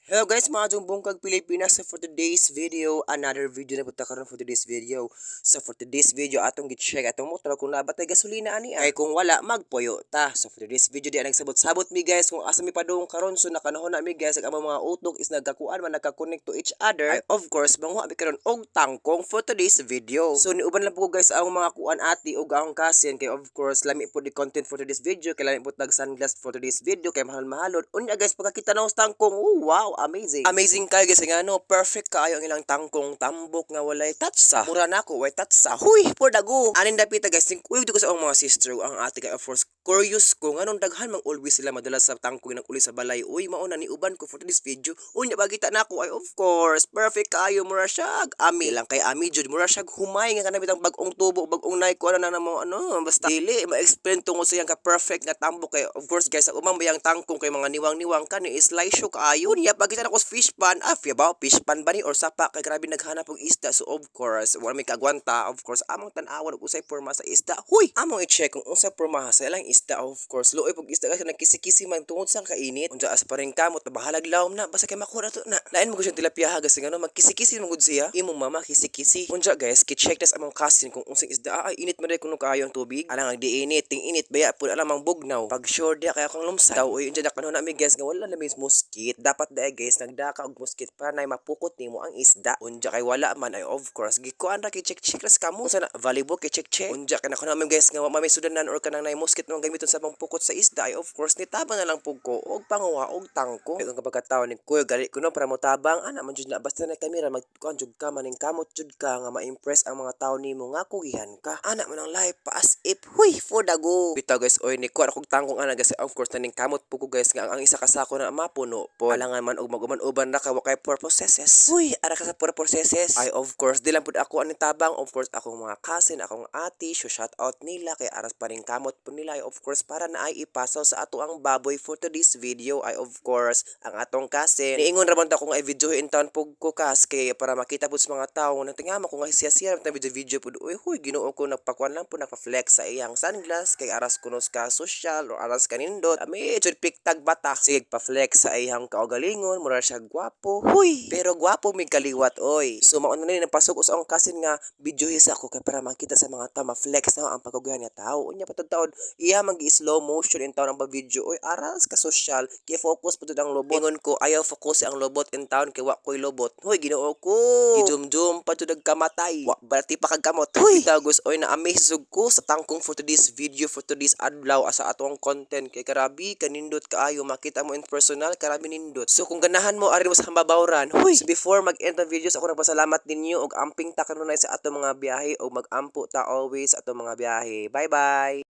Hello guys, mga bungkag Pilipinas. So for today's video, another video na punta karon for today's video. So for today's video, atong gi-check atong motor kung naa ba tay gasolina ani. Kay kung wala, magpuyo ta. So for today's video, di nagsabot-sabot mi, guys, kung asa mi padung karon. So nakanahon na mi, guys, ang among mga utok is nagkakuan man, nagka-connect to each other. Ay, of course, manguha mi karon og tangkong for today's video. So niuban lang po ko, guys, ang mga kuan ati ug ang cousin kay of course lami po di content for today's video kay lami po tag sunglass for today's video kay mahal-mahalon. Unya guys, pagkakita na sa tangkong, oh wow, amazing. Amazing kayo, guys, nga no, perfect kaayo ang ilang tangkong, tambok nga walay tatsa. Mura na ako, way tatsa. Huy, for dago. Anin dapita, guys, ting uyog ko sa akong mga sister ug ang ate kay of course curious ko nganong daghan mang always sila madala sa tangkong nag uli sa balay. Uy, mao na ni uban ko for today's video. Unya bagita na ako ay of course, perfect kaayo, mura siya. Ami lang kay ami jud, mura siya humay nga kanang bitang bag-ong tubo, bag-ong nay ko ano na mo ano, basta dili ma-explain tungod sa iyang ka perfect nga tambok kay of course, guys, sa umang bayang tangkong kay mga niwang-niwang kani slice kaayo. Unya pagita na ko sa fish pan, ah, ba fish pan ba ni or sapa kay grabe naghanap og isda. So of course, wala may kagwanta, of course, among tan-awan og usay porma sa isda. Huy, among i-check kung unsa porma sa ilang isda. Of course, luoy pag isda kasi nagkisi-kisi man tungod sa kainit. Unsa as pa rin kamot, bahalag lawom na, basta kay makuha na to na. Lain mo ko siyang tilapia ha, kasi ngano magkisi-kisi man gud siya. Imong mama kisi-kisi. Unsa guys, ki-check tas among cousin kung unsang isda. Ay, init man dai kuno kaayo ang tubig. Alang ang di init, ting init baya pud alam ang bugnaw. Pag sure diya kaya kang lumsay. Daw uy, unsa na kanon nami, guys, nga wala na may muskit. Dapat dai, guys, nagdaka og muskit para nay mapukot nimo ang isda. Unja kay wala man ay of course gikuan ra kay check check ras kamo. Unsa na volleyball kay check check. Unja kay nako namin, guys, nga wa may sudanan or kanang nay muskit mo gamiton sa pangpukot sa isda ay of course nitabang na lang pug ko og panguha og tangkong. Kay pagkatawo ni kuya gali kuno para motabang ana man jud na basta na kamera magkuan jud ka, maning kamot jud ka nga ma-impress ang mga tao nimo nga kugihan ka. Ana man ang life pa as if huy for dago. Bitaw guys, oy, ni kuha akong tangkong ana, guys, of course naning kamot po ko, guys, nga ang isa ka sako na mapuno po. Alangan man og maguman-uban ra ka wa kay purposes. Huy, ara ka sa purposes. Ay, of course di lang pud ako ani tabang, of course akong mga cousin, akong ate, so shout out nila kay aras pa rin kamot po nila. Ay, of course para na ay ipasaw sa ato ang baboy for today's video. Ay, of course ang atong cousin niingon ra man ta kung ay video in town pug ko kas kay para makita pud sa mga tawo nang tingama ko nga siya siya ta video video pud. Uy, huy, Ginoo ko, nagpakuan lang pud, nagpa-flex sa iyang sunglass kay aras kunos ka social or aras kanindot ami jud piktag bata, sige pa-flex sa iyang kaugalingon, mura siya gwapo. Huy, pero gwapo mig kaliwat oy. So mao na ni nagpasok sa akong cousin nga video sa ako kay para makita sa mga tao, ma-flex na ang pagkugihan nga tao. Unya patod taon iya mag slow motion in town ang video. Oy, aras ka social kay focus pud ang lobot. Ingon ko, ayaw focus ang lobot in town kay wa koy lobot. Huy, Ginoo ko, gijumjum pa jud kamatay, wa balati pa kag kamot. Huy tagos oy, na amaze jud ko sa tangkong for today's video, for today's adlaw asa atong content kay karabi kanindot kaayo. Makita mo in personal, karabi nindot. So kung ganahan mo ari mo sa Hambabawran, huy. So before mag-end ang videos, ako nagpasalamat ninyo og amping ta kanunay sa atong mga biyahe og mag-ampo ta always sa atong mga biyahe. Bye bye.